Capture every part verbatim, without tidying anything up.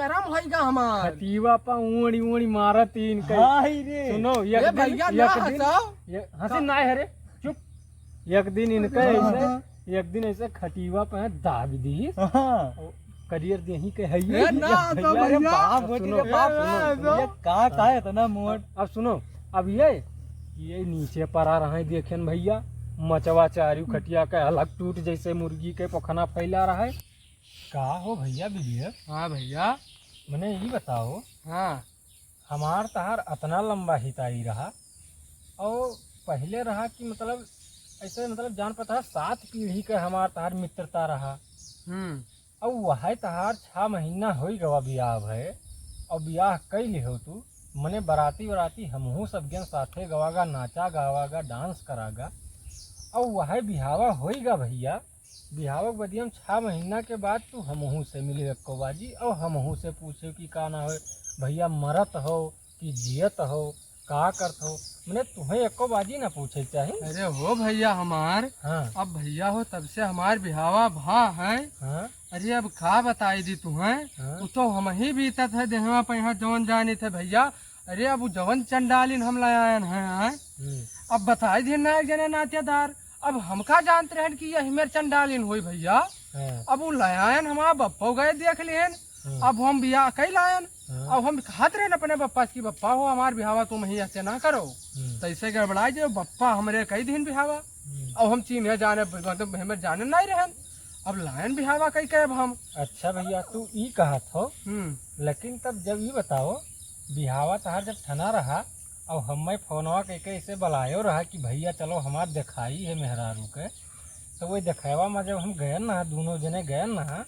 करम होइगा हमार। खटिवा पा ऊँड़ी ऊँड़ी मारत इनके। हाय रे। सुनो, एक ए दिन, भैया, एक ना दिन, हंसाओ। ये हंसी ना है रे, चुप। एक दिन इनके हाँ, ऐसे, हाँ। एक दिन ऐसे खटिवा पे दाब दी। हाँ। और करियर देही के है ये। ए, ना, तो भैया, अरे भैया। बाप होती सुनो, रे, बाप। ए, ना, सुनो। तो। ये का, का है इतना मोट? अब सुनो, अब ये, ये नीचे परा रहा है, देखेन भैया, मचवा चारू खटिया के अलग टूट जैसे मुर्गी के पोखना फैला रहा है। का हो भैया विवेक? हाँ भैया। मने ई बताओ, हाँ। हमार तहार अतना लंबा हिताई रहा, और पहिले रहा कि मतलब ऐसे मतलब जान पता है, सात पीढ़ी के हमार तहार मित्रता रहा। हम्म। अब वह तहार छह महीना होई गवा बियाह भए, और बियाह कई लिहो तू, मने बराती वराती हमहू सब गेन साथे गवागा, नाचा गावागा, डांस करागा, और वह बिहावा होई गा भैया। बिहावा के बदिया में छह महीना के बाद तू हमहू से मिली एक्को बाजी, और हमहू से पूछे कि का ना होए भैया, मरत हो कि जियत हो, का करत हो, मने तुहे एक्को बाजी ना पूछे के चाही। अरे हो भैया हमार, हाँ। अब भैया हो तब से हमार बिहावा भा है। हाँ। अरे अब का बताई दी तुहे, हाँ। उ तो हमही बीतत है देहवा पे यहाँ जवन जानित है भैया। अरे अब उ जवन चंडालिन हम ले आयन है, हैं? हम्म। अब बताई दी ना एक जने नातेदार, अब हम का जानत रहन कि यही मेर चंडालिन होई भैया। हाँ। अब उ ले आयन हमार बप्पो गए देख लेहन। हाँ। अब हम बियाह कई लायन। हाँ। अब हम कहत रहन अपने बप्पा से कि बप्पा हो हमार बिहावा तुम ही ऐसे ना करो। हम्म। तो ऐसे गड़बड़ाई जे बप्पा हमरे कई दिन बिहावा। हम्म। अब हम चीन्हे जाने, मतलब हमें जाने नहीं रहन। अब लायन बिहावा कई के अब हम। अच्छा भैया, तू ई कहत हो, हम्म। लेकिन तब जब ई बताओ, बिहावा तहार जब ठना रहा, अब हमें फोनवा कई के ऐसे बुलायो रहा कि भैया चलो हमार देखाई है मेहरारू के, तो वो देखावा में जब हम गयन ना, दोनों जने गयन ना,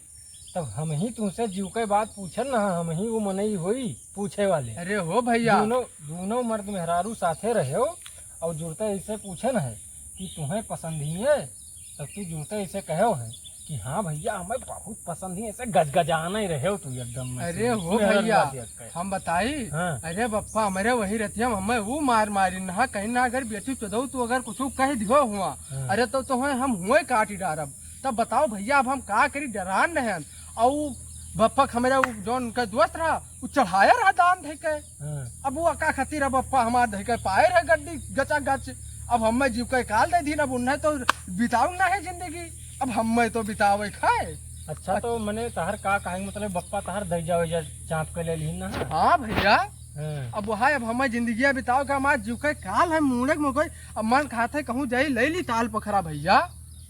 तब हम ही तुमसे जीव के बात पूछन ना, हम ही वो मनई होई पूछे वाले। अरे हो भैया। दोनों, दोनों मर्द मेहरारू साथे रहे हो और जुड़ते ऐसे पूछन है कि तुम्हें पसंद ही है, तब तू जुड़ते ऐसे कहो है कि हाँ भैया, हमें बहुत पसंद ही, ऐसे गजगजाना ही रहे हो तू एकदम में अरे से हो मेहररुआ भैया, देख के। हम बताई, हाँ। अरे बप्पा, हमारे वही रतिया में हमें वो मार मारी ना, कहीं ना अगर बेटी चोदऊ तू अगर कुछ कह दियो हुआ, हाँ। अरे तो, तो हम हुए काटी डारब। तब बताओ भैया, अब हम का करी, डरान रहन। और उ बप्पा के हमरे उ जौन उनका दोस्त रहा, उ चढ़ाया रहा दान धइ के। हाँ। अब वो का खातिर अब बप्पा हमार धइ के पाए रहे गड्डी गचा गच। अब हमें जीव के काल दे दीन, अब उन्हें तो बिताऊ ना है जिंदगी, अब हमें तो बितावे खाए। अच्छा, तो मने तहर का कहे, मतलब बप्पा तहर दैजा वैजा चाप के ले लीन ना? हाँ भैया। हाँ। अब वहाँ अब हमें जिंदगिया बिताओ के हमार जीव के काल है, मुड़े के मोकोई। अब मन खात है कहूँ जाई ले ली ताल पखरा भैया।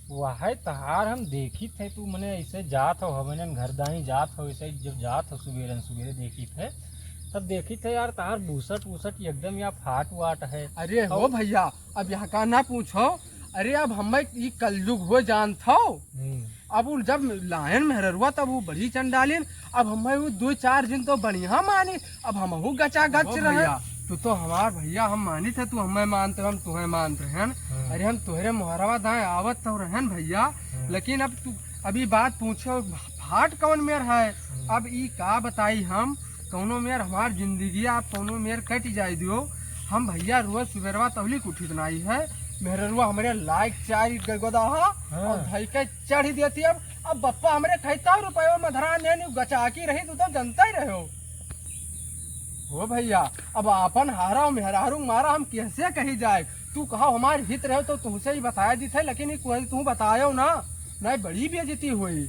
वहै तहार हम देखित है, तू मने ऐसे जात हो, हमनन घर दाई जात हो, ऐसे जब जात हो सुबेरन सुबेरे देखित है, तब देखित है यार, तहार बूसट वूसट एकदम या फाट वाट है। अरे हो और भैया, अब यहाँ का ना पूछो। अरे अब हमें ई कलयुग हो जानत हो। हम्म। अब उ जब लायन मेहररुआ तब वो बड़ी चंडालिन, अब हमें वो दो चार दिन तो बढ़िया मानी, अब हमहू गचा गच ओ रहे। भैया, तू तो हमार भैया, हम मानित है, तू हमें मानत रहे, हम तुहें मानत रहन। हाँ। अरे हम तोहरे मोहरवा दाएं आवत तो रहन भैया, हाँ। लेकिन अब तू अभी बात पूछो, फाट कौन मेर है? हाँ। अब ई का बताई हम, कौनो मेर हमार जिंदगिया अब कौनो मेर कट जाए दियो। हम भैया रोज सुबेरवा तौली के उठित नाई है, मेहररुआ हमरे लायक चारी गदगदा हा हाँ। और धई के चढ़ देती। अब, अब बप्पा हमरे खैता रुपये मधरा ने नी गचाकी रही, तू तो जनता ही रहे हो। हो भैया, अब आपन हारा और मेहरारू मारा हम कैसे कही जाए? तू कहा हमारे हित रहे तो तुमसे ही बताया दी थे, लेकिन ये कोई तू बतायो ना, नहीं बड़ी बेइज्जती हुई।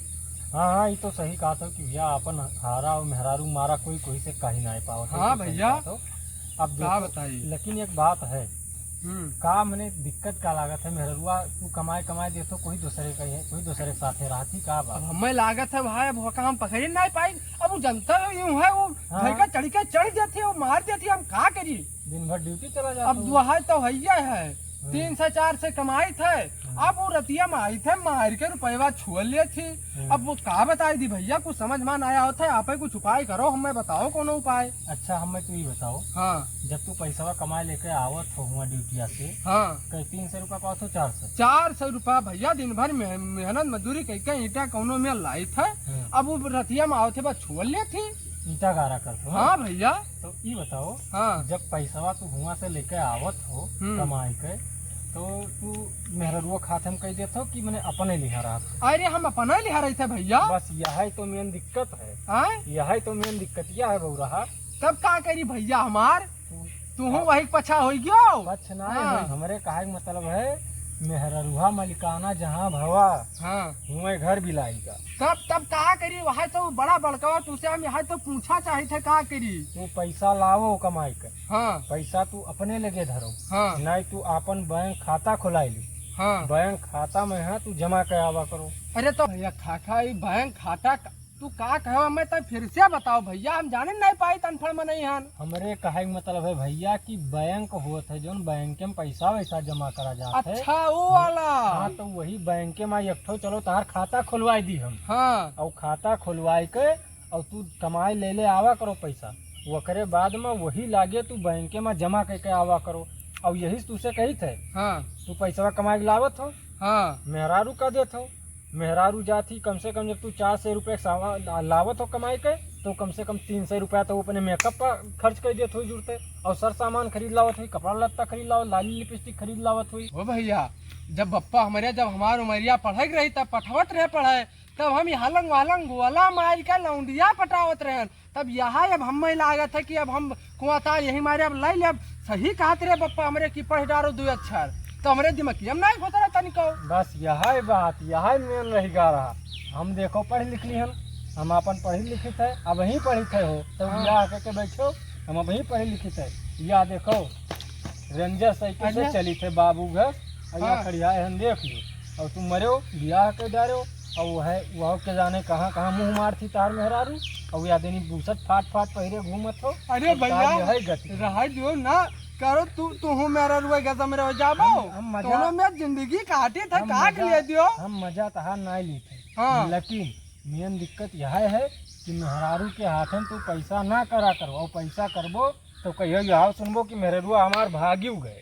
हाँ, हाँ, ये तो सही कहा था कि भैया आपन हारा और मेहरारू मारा कोई कोई से कही नहीं पावत है, हाँ तो सही भैया। कहा था। अब का देखो, बताई? लेकिन एक बात है, हम्म। का मने दिक्कत का लागत है, मेहररुआ तू कमाए, कमाए देथो, कोई दूसरे का ही है, कोई दूसरे के साथे रहती का बात? अब हमें लागत है भाई, अब ओका हम पकड़ी नहीं पाई। अब वो जनता यूं है, वो हाँ। घर का चढ़ के चढ़ जाती है, वो मार देती है, हम का करी? दिन भर ड्यूटी चला जाता अब है। दुहाई तो हैया है, हम्म। तीन से चार से कमाई थे, हम्म। अब वो रतिया में आई थे, मार के रुपयवा छुअल ले थी। हम्म। अब वो का बताई दी भैया, कुछ समझ में ना आया होता है, आप ही कुछ उपाय करो, हमें बताओ कोनो उपाय। अच्छा, हमें तू ही बताओ। हाँ। जब तू पैसवा कमाए लेके आवत हो हुआ ड्यूटिया से, हाँ। कई तीन सौ रुपया पावत हो, चार सौ? चार सौ रुपया भैया, दिन भर मेह-, मेहनत मजदूरी कई के ईंटा कौनो में लाई थे। हाँ। अब वो रतिया में आवत है, बस छुअल ले थी। ईंटा गारा करत हो? हाँ भैया। तो ई बताओ, हाँ। जब पैसवा तू हुआ से लेके आवत हो, हम्म। कमाई के, तो तू मेहररुआ खात हम कह देत हो कि मने अपने लिहा रहत हो? अरे, हम अपने लिहा रही थे भैया। बस यही तो मेन दिक्कत है। आय? यही तो मेन दिक्कतिया है बउरहा। तब का करी भैया हमार? तू तू हूँ अब वही पछा हो गयो। पछ ना हाँ। है, हमरे कहे के मतलब है, मेहररुआ मलिकाना जहाँ भवा, हाँ। हुए घर बिलाई का। तब, तब का करी? वह तो बड़ा बड़का, तुसे हम यहाँ तो पूछा चाहित है, का करी? तू पैसा लावो कमाई के। हाँ। पैसा तू अपने लगे धरो। हाँ। नहीं तू आपन बैंक खाता खुलाई ली। हाँ। बैंक खाता में है, तू जमा करावा करो। अरे तो भैया खाखा, ई बैंक खाता क-, तू का कहो, मैं तो फिर से बताओ भैया, हम जाने नहीं पाई, अनपढ़ मनई हन। हमरे कहे के मतलब है भैया कि बैंक होत है, जौन बैंक में पैसा वैसा जमा करा जात है। अच्छा, वो हाँ, वाला। हाँ, तो वही बैंक में एक ठो, चलो, तहार खाता खुलवाई दी हम। हाँ। और खाता खुलवाई के और तू कमाई ले ले आवा करो पैसा, ओकरे बाद में वही लागे तू बैंक में जमा करके आवा करो। और यही से तुसे कही थे, हाँ। तू पैसवा कमाई के लावत हो, हाँ। मेहरारू का देत हो, मेहरारू जात ही, कम से कम जब तू चार सौ रुपये सामान ला-, लावत हो कमाई के, तो कम से कम तीन सौ रुपया तो अपने मेकअप पर खर्च कर देत हुई जुड़ते, और सर सामान खरीद लावत हुई, कपड़ा लत्ता खरीद लावत, लाली लिपस्टिक खरीद लावत हुई। ओ भैया, जब बप्पा हमारे, जब हमार उमरिया पढ़े के रही, तब पठवत रहे पढ़े, तब हम यहाँ लंग वहाँ लंग गोला मार के लौंडिया पटावत रहन। तब यहाँ अब हमें लागत है कि अब हम कुआता यही मारे अब लाई ले। अब सही कहत रहे बप्पा हमरे कि पढ़ डारो दो अक्षर, तो हमरे दिमाग में नहीं घुस रहा तनिको। बस यही बात, यही मेन रह गा रहा। हम देखो पढ़ लिख ली हन, हम अपन पढ़ी लिखित है, अब ही पढ़ित है हो, तो हाँ। बियाह करके बैठो, हम अब ही पढ़ी लिखित है। या देखो, रेंजर साइकिल से अच्छा। चली थे बाबू घर, और या हाँ। खड़िया है, हम देख लो। और तुम मरे हो, बियाह कर डारे हो, और वह, वह के जाने कहाँ, कहाँ मुँह मार थी तार मेहरारू, और या देनी बूसट फाट फाट पहिरे घूमत हो। अरे और भैया, तार यही गति। रहा जो ना करो, तू, तू हूँ मेहरारू के गजम रह जाबो। हम, हम मजा, दोनों में जिंदगी काटी था, हम काट मजा, ले दियो। हम मजा तहार ना ली थे। हाँ। लेकिन मेन दिक्कत यह है कि मेहरारू के हाथन तू पैसा ना करा करो, और पैसा करबो तो कहियो यह सुनबो कि मेहररुआ हमार भागियो गए,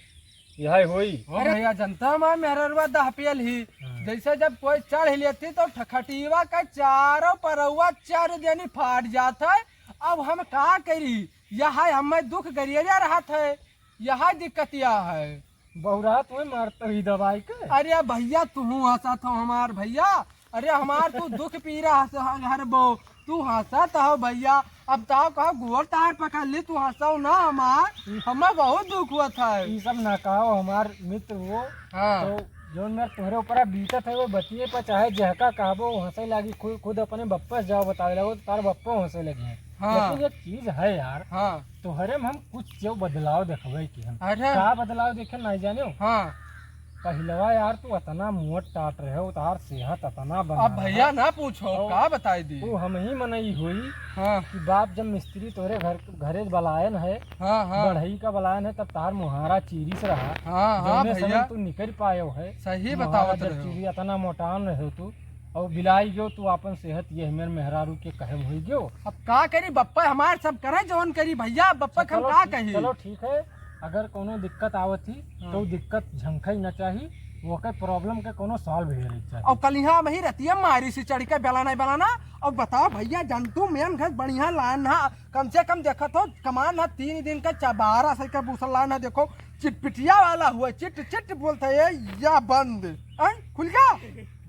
यह होई। ओ अरे भैया, जनता हमार मेहररुआ दहपेल ही। हाँ। जैसे जब कोई चढ़ लेती तो ठखटिया का चारों परौआ चार देनी फाट जात है। अब हम का करी, यह हमें दुख गरिया रहत है, यह दिक्कतिया है। बौरात में मारत ही दबाई के। अरे भैया, तू हंसत हो हमार भैया, अरे हमार तू दुख पीरा हंस-, हरबो, तू हंसत हो भैया। अब ताव कहो गोर तार पकड़ ली, तू हंसो ना हमार, हमें बहुत दुख हुआ था। ई सब ना कहो हमार मित्र हो, हाँ। तो जौन मेर तोहरे ऊपर बीतत है वो बतिये पर चाहे जहका कहबो हंसे लागी, खुद, खुद अपने बप्पा से जाओ बतावे लगो तो तार बप्पो हंसे लगे हैं। हाँ। लेकिन एक चीज है यार, हाँ। तोहरे में हम कुछ जो बदलाव देखबे कि हम। अच्छा। का बदलाव देखे नहीं जाने हो? हाँ। पहिलवा यार तू अतना मोट टाट रहे हो, तार सेहत अतना बना अब भैया रहा। ना पूछो, और का बताई दी? वो हम ही मनई हुई हाँ। कि बाप जब मिस्त्री तोहरे घर, घरे बलायन है, हाँ, हाँ। बढ़ई का बलायन है, तब तार मुहारा चीरिस रहा। हाँ, हाँ, जौने समय भैया। तू निकल पायो है, सही मुहारा बतावत जब रहे हो। चीरी अतना मोटान रहे हो तू, और बिलाई गयो तू आपन सेहत ये मेर मेहरारू के कहे होई गयो। अब का करी बप्पा, हमार सब करे जौन करी भैया, बप्पा के हम चलो का ठीक, कही? चलो ठीक है, अगर कोनो दिक्कत आवत ही हाँ। तो दिक्कत झंखई न चाही, ओके प्रॉब्लम के कोनो सॉल्व हो रही चाहिए। और कल यहाँ वही रतिया मारी सी चढ़ के बेलाना बेलाना। और बताओ भैया, जंतु मेन घर बढ़िया लान ना, कम से कम देखत हो कमान ना तीन दिन का चबारा से का बूसल लान ना, देखो चिटपिटिया वाला हुआ, चिट चिट बोलता है या बंद, हैं? खुल गया?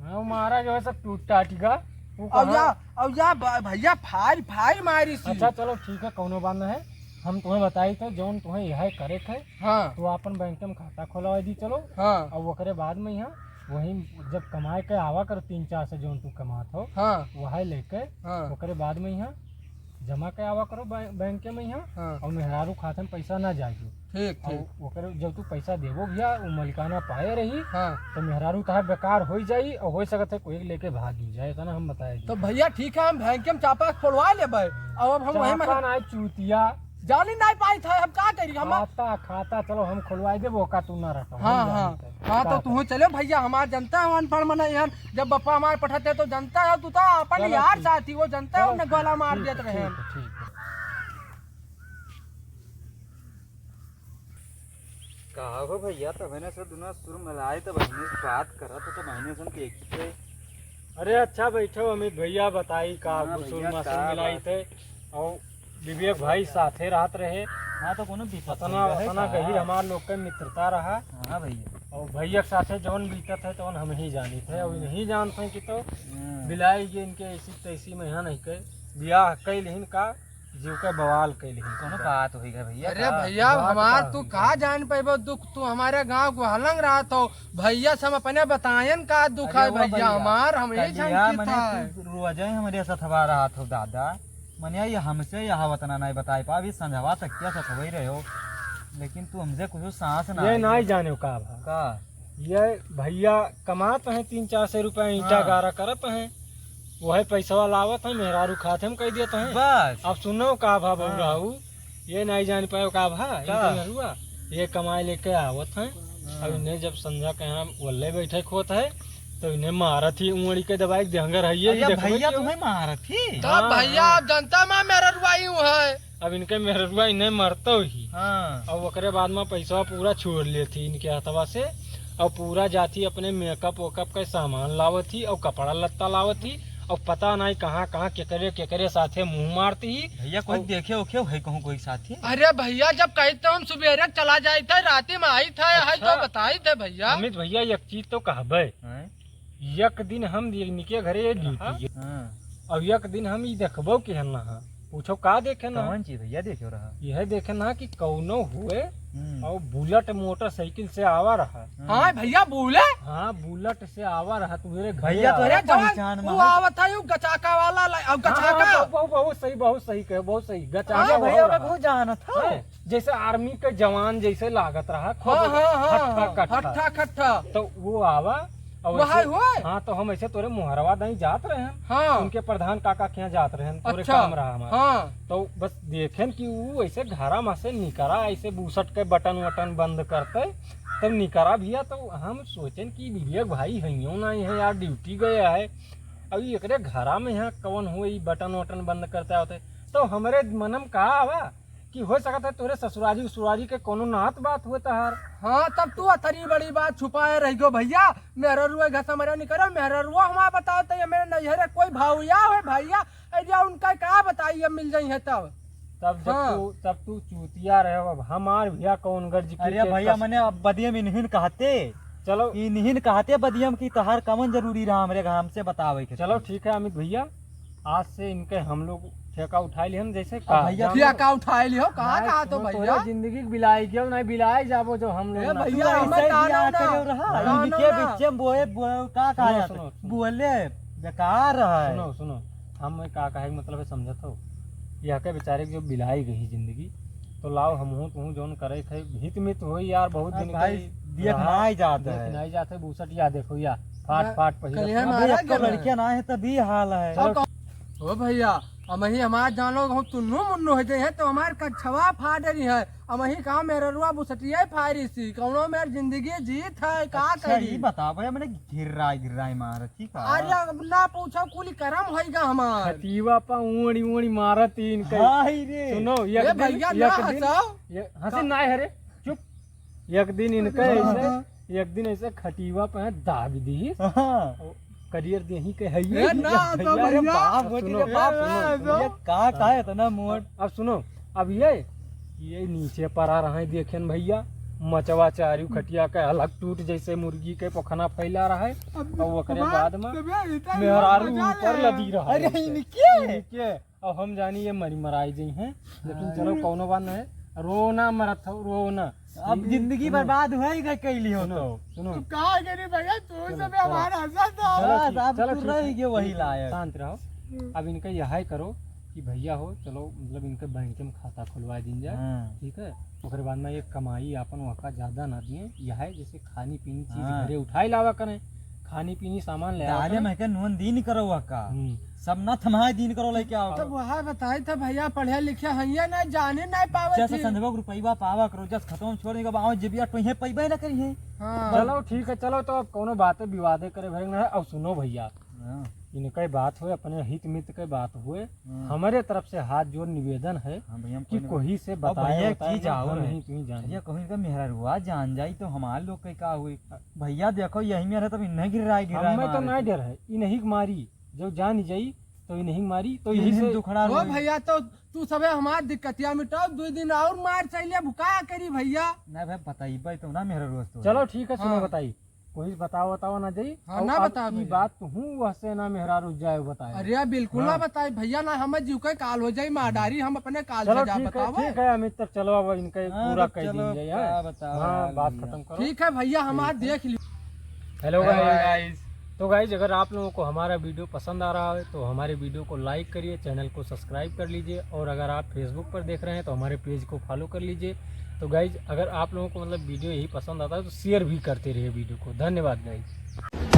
हाँ, मारा जो है सब टूट टाट गया। वो अब कहाँ? या, अब या ब-, भैया फाइल, फाइल मारी सी। अच्छा चलो ठीक है, कौनो बात ना है, हम तुम्हें बताई थे जौन तुम्हें यह करे थे, हाँ। तो अपन बैंक में खाता खोलवा दी चलो। हाँ। और ओकरे बाद में यहाँ वही जब कमाए के आवा करो तीन चार से जौन तू कमात हो, हाँ। वह लेके हाँ। ओकरे बाद में यहाँ जमा के आवा करो बै-, बैंक में यहाँ हाँ। और मेहरारू खाते में पैसा ना जाए। ठीक, और ठीक। ओकरे जब तू पैसा देबो भैया, वो मलिकाना पाए रही, हाँ। तो मेहरारू तहार बेकार होई जाई और हो सकत है कोई लेके भागी जाए, इतना हम बताए दी। तो भैया ठीक है, हम बैंक में चापा खोलवा लेबे। अब, अब हम वही में चापा ना चूतिया। जानी नहीं पाई था, हम का करी? हम खाता, खाता, चलो हम खोलवाई देबो, का तू ना रखो, हम हाँ, जानी हाँ। थे। हाँ, तो का तू करी? चलो भैया, हमार जनता है, अनपढ़ मनई हन, जब बप्पा हमार पठाते तो जनता है, तू तो अपन चलो यार ठीक। साथी, वो जनता है, चलो उन्हें ठीक, गोला मार ठीक देत है, रहे। ठीक है, ठीक है। का हो भैया, तबहिने से दुनो सुर मिलाए, तबहिने से बात करत हो, तबहिने से हम देखी थे। अरे अच्छा बैठो अमित भैया, बताई का हाँ सुर भैया, मसुर का मिलाई बात? थे और विवेक भाई साथे रहत रहे। हाँ, तो कोनो विपत अतना, नहीं रहे अतना का? गहिर हमार लोग के मित्रता रहा। हाँ भैया। और भैया के साथे जौन बीतत है, तौन हम ही जानित है। और हम्म। नहीं जानत हैं कि तो हम्म। बिलाई के इनके ऐसी तैसी में यहाँ नहीं के बियाह कई लिहिन का, जीव के बवाल कई लिहिन कोनो का। बात होई गए भैया अरे का? भैया, बात हमार का तू होई का गए? जान पैबो दुख, तू हमारे गाँव को हलंग रहत हो। भैया से हम अपने बतायन का दुख अरे है वो भैया भैया, हमार, हम यही कलिया शंकित मने है। तू रोज ही हमरे सथवा रहत हो दादा। मने ये हमसे यह वतना नहीं बताई पा, अभी संझवा तक क्या सथवई रहे हो, लेकिन तू हमसे कुछ सांस ना ये आई। नहीं जाने का भा। का? ये भैया कमात हैं तीन चार सौ रुपया, ईंटा हाँ। गारा करत हैं, वही पैसवा लावत हैं, मेहरारू खात हैं, हम कह देत हैं। बस। अब सुनो का भा हाँ। बउराऊ, ये नहीं जान पायो का भा, का? इनके घरुआ, ये कमाए लेके आवत हैं। हाँ। अब इन्हें जब संझा के यहाँ वल्ले बैठे खोत है, तो इन्हें मारत ही उंगड़ी के दबाई के देहंगर है ये, अरे देखबे भैया क्यों? तुम्हें मारत ही? तो हाँ, भैया, हाँ। अब जनता मा मेहररुआ ही है। अब इनके मेहररुआ इन्हें मरतो ही। हाँ। अब ओकरे बाद मा पैसवा पूरा छोड़ लेत ही इनके हथवा से। अब पूरा जात ही अपने मेकअप वेकअप के सामान लावत ही और कपड़ा लत्ता लावत ही। अब पता नहीं कहाँ कहाँ केकरे केकरे साथे मुँह मारत ही। भैया कोई और देखे ओखे है कहूँ कोई साथी? अरे भैया, जब कही तो हम सुबेरे चला जाइत है, राती मा आइत है, है अच्छा। तो बताइत है भैया। अमित भैया, एक चीज तो कहबे। हैं? एक दिन हम इनके घरे ये ड्यूटी हाँ। गए। हाँ। और एक दिन हम ई देखबो कि है ना, हाँ। पूछो का देखे ना? कौन चीज भैया देखे रहा? यह देखे ना कि कौनो हुए हम्म। और बुलेट मोटरसाइकिल से आवा रहा। हाँ। हाँ भैया, बुलेट। हाँ, बुलेट से आवा रहा तुम्हारे घरे भैया, आवा। तोरे अरे जवन पहचान में वो है। आवत है, वो गचाका वाला ला-, अब हाँ, हाँ, गचाका। बहुत, बहुत, बहुत सही, बहुत सही कहे, बहुत सही। गचाका हाँ, वाला भैया, रहा। मैं बहुत जानत हूँ। हाँ। जैसे आर्मी के जवान जैसे लागत रहा, खूब हाँ, हाँ, हाँ, हट्ठा हाँ, कट्ठा। हट्ठा कट्ठा। तो वो आवा, और वही ऐसे, होय? हाँ, तो हम ऐसे तोरे मोहरवा दाई जात रहे हैं। हाँ। उनके प्रधान काका के यहाँ जात रहे हैं, तोरे अच्छा। काम रहा हमारा। हाँ। तो बस देखेन कि वो ऐसे घरा में से निकरा, ऐसे बूसट के बटन वटन बंद करते, तब निकरा भैया, तो हम सोचेन कि विवेक भाई हइयो नहीं है यार, ड्यूटी गया है। अब ये एकरे घरा में यहाँ कौन हुए, ई बटन वटन बंद करते आवते, तो हमरे मनम का आवा, कि हो सकत है तोरे ससुरारी उसुरारी के कोनो नात बात हुए तहार। हाँ, तब तू अतरी बड़ी बात छुपाए रह गयो भैया। मेहररुआ घर से मरे निकरो, मेहररुआ हमार बताओ तो ये मेरे नैहरे कोई भावया है भैया, अरे उनका का बताई, अब मिल जाई है तब। तब जब हाँ। तू, तब तू चूतिया रहे हो, अब हमार भैया कौन गर्ज की अरे के भैया, कस- मने अब बदियम इन्हिन कहते, चलो। इन्हिन कहते बदियम की तहार कमन जरूरी रहा हमरे घर, हमसे बतावे के चलो। ठीक है अमित भैया, आज से इनके हम लोग ठेका उठाए लिहन, जैसे अब का भैया जान ठेका उठाए लियो, कहाँ, नहीं, कहाँ तो सुनो, भैया? तोरे जिंदगी के बिलाई गयो, नहीं बिलाई जाबो जो हम लोग ए ना। भैया, तू हमें ऐसे ताना बियाह ना। करे रहा, ना, इनके ना। बीचे में बोए, बोए, का कहा सुनो, जाता? सुनो, सुनो। बोले, बेकार रहा है। सुनो, सुनो, हम का कहे के मतलब है, समझत हो? यह के बेचारे के जो बिलाई गई जिंदगी, तो लाओ हमहू तुहू जौन करे थे, हित मित होई यार, बहुत अब दिन भाई, के देख रहा। नाई जात देख है। नाई जात है, बूसट या देखो या, फाट ना, फाट पहिरा। कलिया अबे, मारा अब तो गया ना। लड़कियां ना है, तभी हाल है। चलो, ओ भैया, हम ही हमार जान लो, हम तुन्नो मुन्नो हो जाए हैं, तो हमार कछवा फाड़ रही है। हम ही कहा मेहररुआ बुसटिया फाड़ी सी, कौनो मेर जिंदगी जीत है, का अच्छा, करी? ई बताओ भैया, मैंने घिर्राई घिर्राई मार, ठीक है? अरे, अब ना पूछो, कुल करम होइगा हमार। खतीवा पा ऊंड़ी ऊंड़ी मारत इनके। हाय रे। सुनो, एक ए दिन, भैया, एक ना दिन, हंसाओ। ये हंसी का- ना है रे, चुप। एक दिन इनके हाँ, ऐसे, हाँ। एक दिन ऐसे खटीवा पे दाब दी। हाँ। और करियर देही के है ये। ए, ना, तो भैया, अरे भैया। बाप, वो सुनो, तेरे बाप, ए, सुनो, ना, सुनो। ये का, का है इतना मोट? अब सुनो, अब ये, ये नीचे पड़ा रहा है, देखेन भैया, मचवा चारू खटिया के अलग टूट जैसे मुर्गी के पोखना फैला रहा है। अब और ओकरे हमार बाद में तबे इतना मेहरारू मजा ऊपर ले। लदी रहा है अरे इनके। इनके। अब हम जानी ये मरी मराई जई हैं, लेकिन हाँ। चलो कौनो बात नहीं, रोना मरत हो, रोना। अब जिंदगी सुनो। बर्बाद हो ही गई कैली हो सुनो, तो। सुनो। तो कहा गए रे भैया, तू चलो, सब चलो। हमारा हंसा था। चलो, बस, ठीक, अब चलो, तू ठीक रह है, गए वही ठीक है, लायक। शांत रहो। हम्म। अब इनका यह ही करो कि भैया हो, चलो, मतलब इनके बैंक में खाता खुलवा दीन जाए, हाँ। ठीक है? ओकरे बाद में ये कमाई आपन वहका ज्यादा ना दिए, यह है जैसे खानी पीनी चीज हाँ। घरे उठाई लावा करें, खानी पीनी सामान ले आवा दाले करें। में के नून दीन करो वहका। हम्म। सब ना थमाए दीन करो लेके आओ। तब वह बताई था भैया, पढ़े लिखे हइये ना, जाने ना पावत जैसे ही। संजवा के रुपइवा पावा करो, जस खतम छोड़ देगा, बावन जेबिया टोहे पइबे ना करिए। हाँ। चलो ठीक है, चलो तो अब कौनो बात विवादे करे भरे ना है। अब सुनो भैया, हाँ। इनके बात हुए, अपने हित मित के बात हुए, हाँ। हमारे तरफ से हाथ जोड़ निवेदन है हाँ भैया, हम कि कोई कोई से अब बताए भैया, एक बताए चीज ना, आओ हम है। नहीं, तुम जान भैया, कहूँ इनका मेहररुआ जान जाई तो हमारे लोग के का हुई? भैया देखो, यही में रहे तब इन्हें गिराए, गिराए हमें तो मारे नहीं थे। डर है, इन्हीं की मारी, जो जान जाई तो ये नहीं मारी, तो यही से दुखड़ा ओ भैया, तो तू सबे हमार दिक्कतिया मिटाओ, दुइ दिन और मार चाहे लेबू, का करी भैया? ना भाई, बताइबे तो ना मेहरारू से तो। चलो ठीक है, सुनो, हाँ। बताई। कोई बताओ, बताओ ना जाई। हाँ, और ना अब बताओ ई भैया। बात तू वहसे ना मेहरारू जाए बताए। अरे बिल्कुल ना हाँ। बताई भैया, ना हम जीव के काल हो जाई, मार डारी, हम अपने काल चलो से जा ठीक है, बताओ। ठीक है अमित, तब चलो अब इनके हाँ, पूरा तब कर चलो, दीजिए, का हाँ। बताओ हाँ, यार बात भैया। खत्म करो। ठीक है भैया, हमार ठीक है। देख ली। Hello hello guys. गाइस। तो गाइस, अगर आप लोगों को हमारा वीडियो पसंद आ रहा है तो हमारे वीडियो को लाइक करिए, चैनल को सब्सक्राइब कर लीजिए, और अगर आप फेसबुक पर देख रहे हैं तो हमारे पेज को फॉलो कर लीजिए। तो गाइस, अगर आप लोगों को मतलब वीडियो यही पसंद आता है तो शेयर भी करते रहिए वीडियो को। धन्यवाद गाइस।